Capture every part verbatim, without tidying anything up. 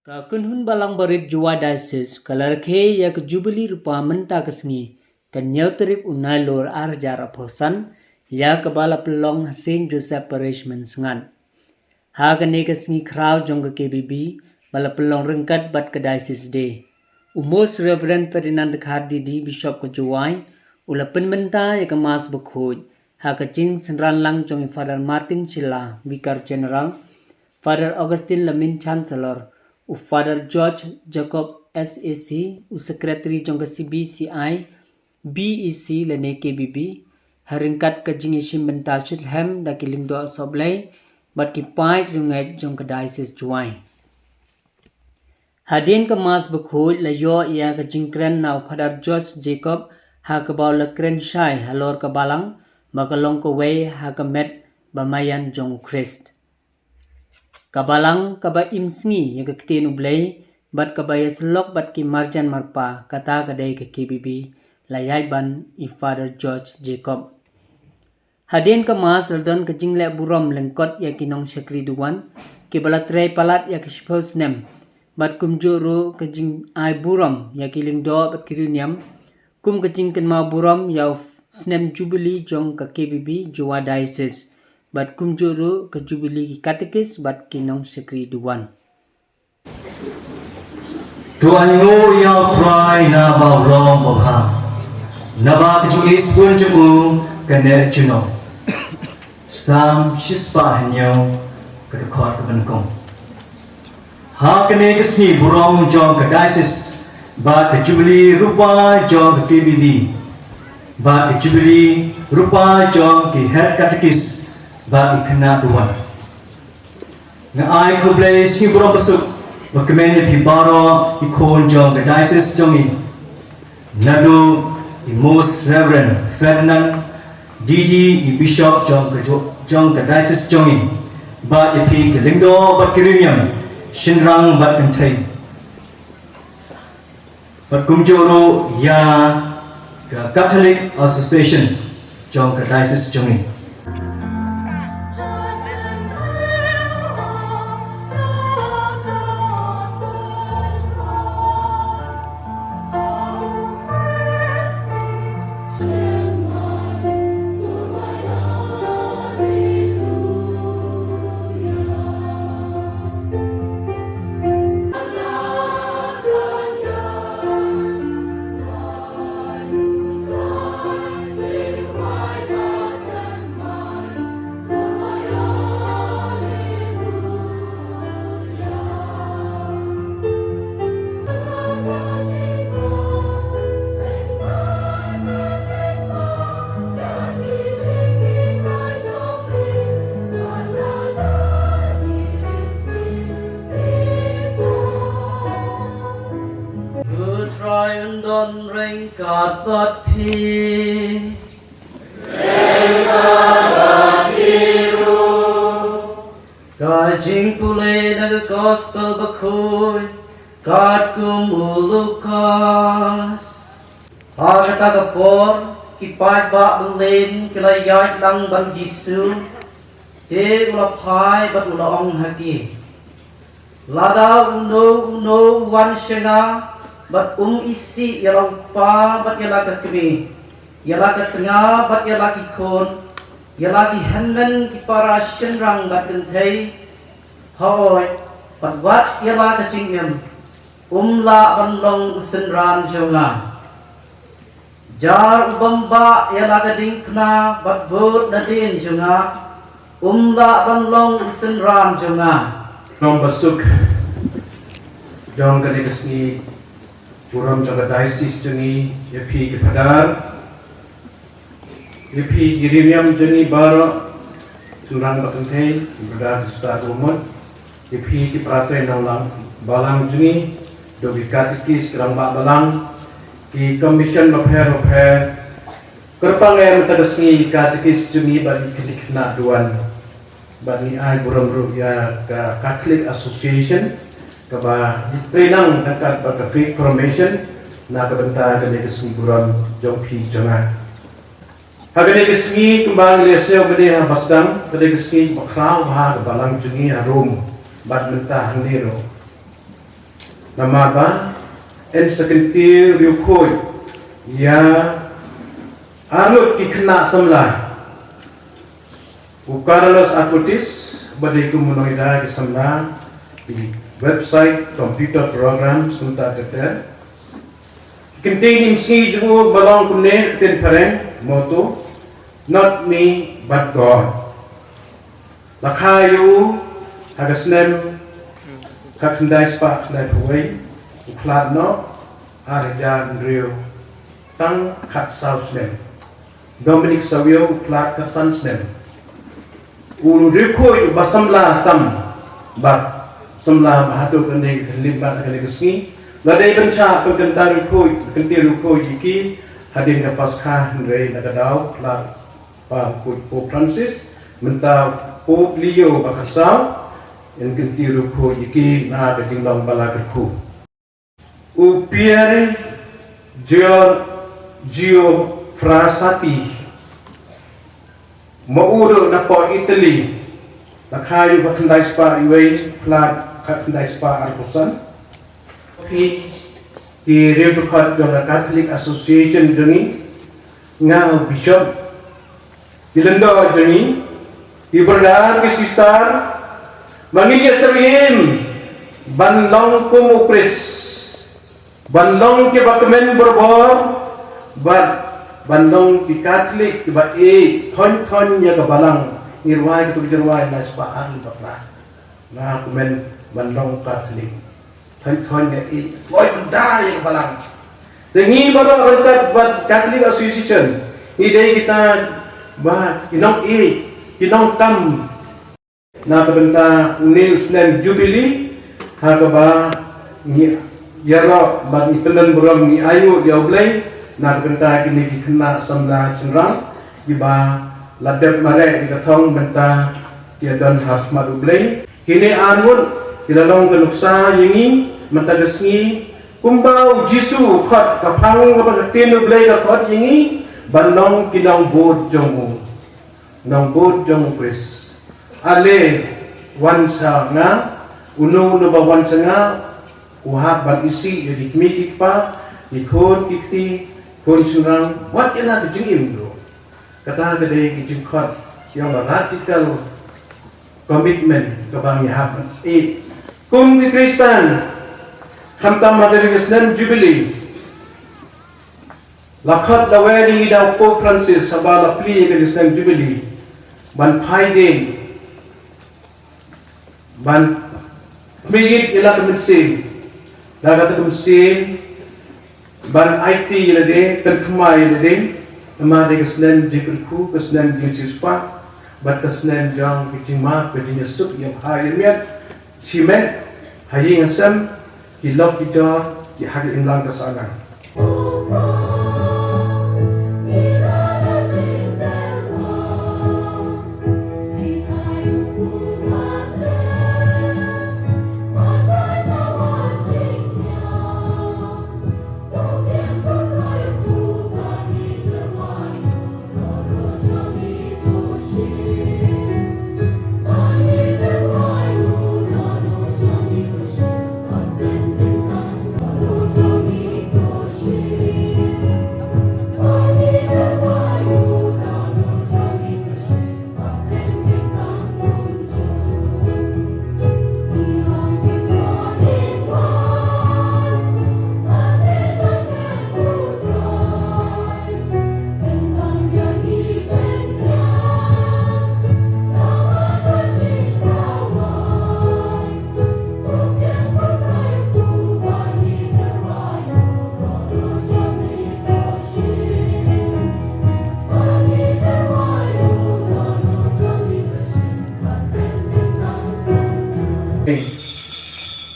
Ka kynhun balang barit Jowai Diocese ka la rakhe ïa ka Jubilee Rupa mynta ka sngi, ka hynñiew tarik u Nailur ar hajar arphew san, ïa kaba la pynlong ha Saint Joseph Parish Mynsngat. Ha kane ka sngi khraw jong ka K B B, ba la pynlong ryngkat bad ka Diocese Day, u Most Reverend Ferdinand Dkhar D D, Bishop ka Jowai, u la pynmynta ïa ka Mass bakhuid ha ka jingsynran lang jong i Father Martin Shylla, Vicar General, Father Augustine Lamin, Chancellor, u Father George Jacob, S A C, u Secretary jong ka C B C I, B E C lane K B B, ha ryngkat ka jingïashim bynta shitrhem da ki lyngdoh sohblei bad ki paid riewngeit jong ka Diocese Jowai. Hadien ka Mass bakhuid la ïoh ïa ka jingkren na u Father George Jacob, ha kaba u la kren shai halor ka balang, ba ka long kawei ha ka met ba maïan jong u Khrist. Ka balang kaba im sngi ïa ka ktien U Blei, bad kaba ïasyllok bad ki marjan marpa, kata ka dei ka K B B, la ïaid ban i Father George Jacob. Hadien ka Mass la don ka jingleh burom lyngkot ïa ki nongshakri duwan, kiba la trei palat ïa ka shiphew snem, bad kumjuh ruh ka jingai burom ïa ki lyngdoh bad ki riewniam, kum ka jingkynmaw burom ïa u snem Jubilee jong ka K B B Jowai Diocese, bad kumjuh ruh ka Jubilee ki katekis bad ki nongshakri duwan. To ainguh ïa U Trai naba u long babha, naba ka jingïeit bun jong u ka neh junom. Salm shispah hynñiew, ka dkhot kaba nyngkong. Ha kane ka sngi burom jong ka Diocese, bad ka Jubilee Rupa jong ka K B B, bad ka Jubilee Rupa jong ki Head Katekis bad ki khynnah duwan, nga ai khublei sngi burom basuk ba kmen ïa phi baroh i khun jong ka Diocese jong i. Naduh i Most Reverend Ferdinand D D, i Bishop jong ka jo-, jong ka Diocese jong i, bad ïa phi ki lyngdoh bad ki riewniam, shynrang bad kynthei, bad kumjuh ruh ïa ka Catholic Association jong ka Diocese jong i. U Trai un don ryngkat bad phi. Ka jingpule na ka Gospel bakhuid katkum u Lukas. Ha kata ka por, ki paidbah byllien ki la ïaid lang bad u Jisu, te u la phai bad u la ong ha ki: Lada uno uno u wan sha nga, bad um isih ïa la u kpa bad ïa la ka kmie, ïa la ka tnga bad ïa la ki khun, ïa la ki hynmen ki para shynrang bad kynthei, hooid, bad wat ïa la ka jingim, um lah ban long u synran jong nga. Jar u bym bah ïa la ka diengphna bad bud nadien jong nga, um lah ban long u synran jong nga. Nong basuk jong kane ka sngi burom jong ka Diocese jong ngi, ïa phi ki Phadar, ïa phi ki riewniam jong ngi baroh, shynrang bad kynthei, ki brother, sister, ki mut, ïa phi ki para trei nonglang balang jong ngi, duh ki katekis, ki rangbah balang, ki commission bapher bapher. Kyrpang ïa mynta ka sngi ki katekis jong ngi bad ki khynnah duwan. Bad ngi ai burom ruh ïa ka Catholic Association, kaba trei nang ryngkat bad ka Faith Formation, na ka bynta kane ka sngi burom jong phi jong nga. Ha kane ka sngi kumba ngi la ïashem mynne ha ba sdang, kane ka sngi ba khraw bha ha ka balang jong ngi ha Rome, bad mynta hangne ruh. Namar ba yn sa kyntiew riewkhuid ïa arngut ki khynnah samla. U Carlos Acutis ba dei kum u nongïada ki samla ki website, computer programs, kumta ter ter. Ki ktien mynsngi jong u ba long kumne, ktien phareng, motto, "Not me, but God." La kha ïa u ha ka snem khatkhyndai spah khyndaiphew wei, u khlad noh ar hajar hynriew tang khatsaw snem. Dominic Savio, u khlad khatsan snem. U riewkhuid uba samla tam bad samla ba haduh kane ka khyllipmat, kane ka sngi. La dei ban shah pynkyntang riewkhuid, kyntiew riewkhuid ïa ki hadien ka Paskha, hynrei na ka daw khlad ba khuid Pope Francis, mynta Pope Leo ba khatsaw, yn kyntiew riewkhuid ïa ki na ka jinglong ba la kyrkhu. U Pier Giorgio Frassati, ma u ruh na pdeng Italy, la kha ïa u khatkhyndai spah wei, khlad khatkhyndai spah arphew san. Phi ki riew dkhot jong ka Catholic Association jong ngi, nga u Bishop, ki lyngdoh jong ngi, ki brother, ki sister, ma ngin ïa syriem ban long kum u Khrist, ban long kiba kmen barabor, bad ban long ki Catholic kiba ïeit thoiñ thoiñ ïa ka Balang. Ngi rwai katu ka jingrwai na spah ar lem bad phra. Nga kmen ban long Catholic thoiñ thoiñ ïa, i kloi bynta ïa ka Balang. Te ngi baroh ryngkat bad Catholic Association ngi dei kita ba ki nongïeit, ki nongkam. Na ka bynta une u snem Jubilee ha kaba ngi ïaroh bad ngi pyndon burom, ngi ainguh ïa U Blei na ka bynta kine ki khynnah samla shynrang kiba la dep mareh ïa ka thong bynta ki ïa don ha khmat U Blei. Kine arngut ki la long ka nuksa ïa ngi mynta ka sngi, kumba U Jisu u khot, ka phang kaba ka ktien U Blei ka khot ïa ngi ban long ki nongbud jong u, nongbud jong U Khrist. Ale wan sha nga, uno uno ba wan sha nga u hap ban isih ïa ki kmie ki kpa, ki khun ki kti, khun shynrang, wat ïa la ka jingim ruh. Kata ka dei ka jingkhot ïa ka radical commitment kaba ngi hap ban ïeit. Kum ki Khristan, khamtam ha ka snem Jubilee, la khot la wer ïa ngi da u Pope Francis haba la plie ïa ka snem Jubilee ban phai dien, ban khmih ïa la ka mynsiem, da kata ka mynsiem ban aiti ïa lade, pynthymmai ïa lade, namar dei ka snem jingkyrkhu, ka snem jingsiewspah bad ka snem jong ka jingmap, ka jingïasuk ïa bha ïa miat, shimet, ha ïing ha sem, ki lok ki jor, ki ha ka imlang ka sahlang.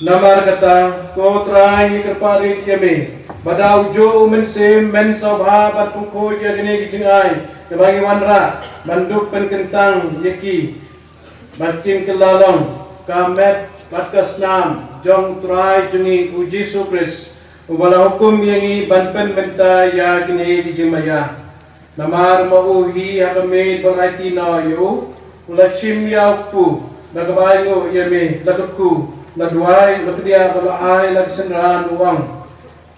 Namar kata, ko Trai, ngi kyrpad ïa me ba da ujuh u Mynsiem Men sngewbha ban pynkhuid ïa kine ki jingai kiba ngi wanrah, ban dup pynkyntang ïa ki bad kin kylla long ka met bad ka snam jong U Trai jong ngi U Jisu Khrist, uba la hukum ïa ngi ban pynbynta ïa kine ki jingmaïa. Namar ma u hi ha ka miet ba la aiti noh ïa u, u la shim ïa u kpu, da kaba ainguh ïa me la kyrkhu, La duwai, la kdiah bad la ai la ki synran, u ong: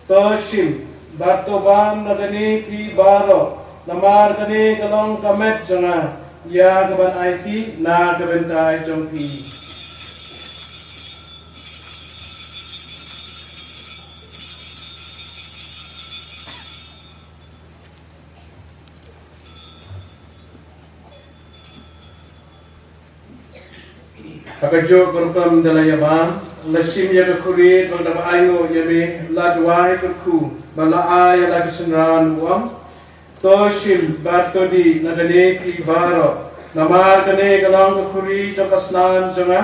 To shim bad to bam na kane phi baroh, namar kane ka long ka met jong nga, ïa kaban aiti na ka bynta jong phi. Ha kajuh ka rukom da la ïa bam, la shim ïa ka khuri, bad da kaba ainguh ïa me, la duwai kyrkhu bad la ai ïa la ki synran, u ong: To shim bad to dih na kane phi baroh, namar kane ka long ka khuri jong ka snam jong nga,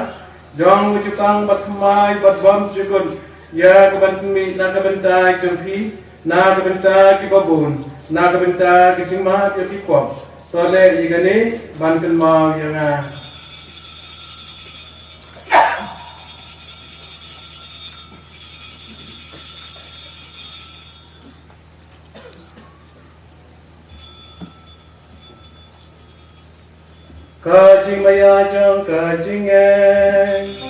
jong ka jutang bathymmai bad bymjukut, ïa kaban pynmih na ka bynta jong phi, na ka bynta kiba bun, na ka bynta ka jingmap ïa ki pop. To leh ïa kane ban kynmaw ïa nga. Ka jingmaïa jong ka jingngeit.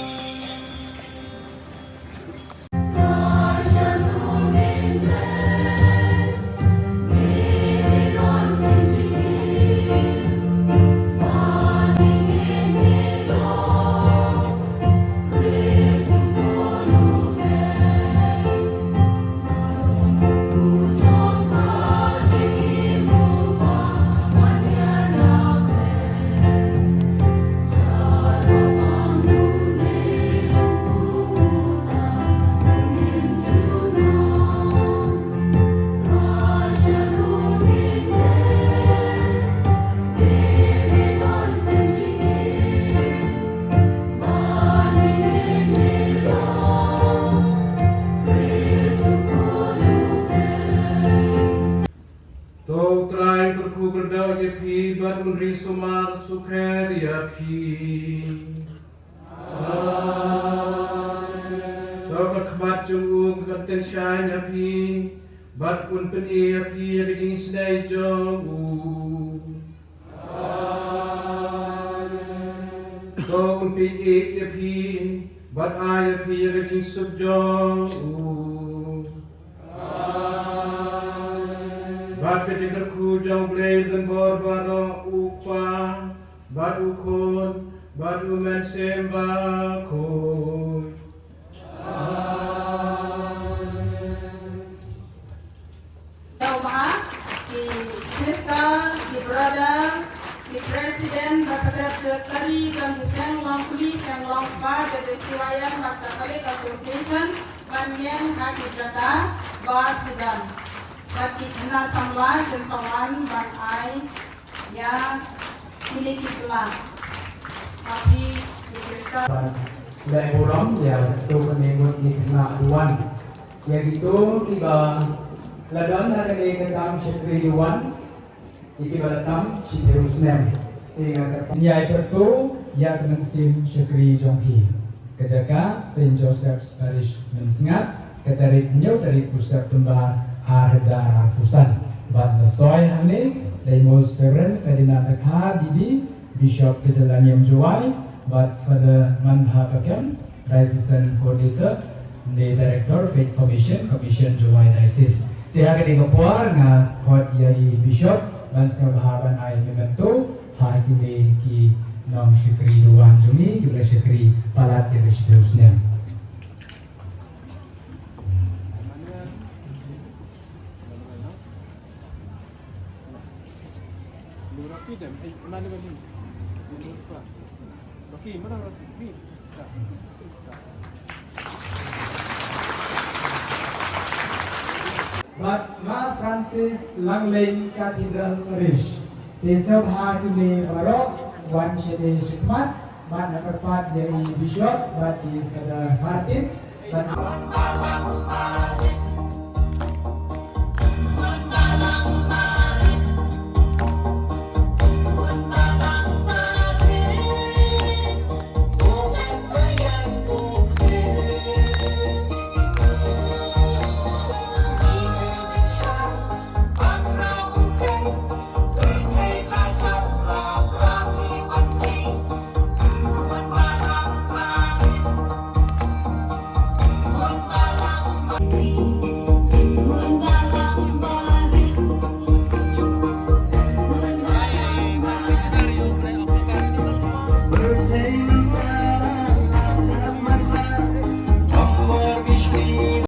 To U Trai un kyrkhu kyrdoh ïa phi bad un ri sumar sukher ïa phi. Amen. To ka khmat jong u kan tyngshaiñ ïa phi bad un pyni ïa phi ïa ka jingisynei jong u. To un pynïeit ïa phi bad ai ïa phi ïa ka jingsuk jong u. Bad ka jingkyrkhu jong U Blei Ridonbor baroh, U Kpa bad U Khun bad U Mynsiem Bakhuid. Amen. Ïa u ma, ki sister, ki brother, ki president bad secretary jong ki seng Longkmie, seng Longkpa, ka D C Y M bad ka Catholic Association, ban ïeng ha ki jaka ba ki don. Bad ki khynnah samla kin sa wan ban ai ïa kine ki sla. Happy Easter. Ban leh burom ïa kito kine ngut ki khynnah duwan. Ïa kito kiba la don ha kane ka tam shakri duwan, ïa kiba la tam shiphew snem. Te nga kyrpad ïa pyrto ïa ka mynsiem shakri jong phi. Ka jaka Saint Joseph's Parish Mynsngat, ka tarik hynñiew tarik u September ar hajar arphew san. Bad la soi hangne da i Most Reverend Ferdinand Dkhar, D D, Bishop ka jylla Niam Jowai, bad Father Manbha Pakem, Diocesan Coordinator, ne Director Faith Formation Commission Jowai Diocese. Te ha kane ka por nga khot ïa i Bishop ban sngewbha ban ai memento ha kine ki nongshakri duwan jong ngi kiba la shakri palat ïa ka shiphew snem. Bad Ma Francis Langlein Cathedral Parish. Te sngewbha kine baroh wan shane shakhmat. Bad nga kyrpad ïa i Bishop bad i Father Martin. Bad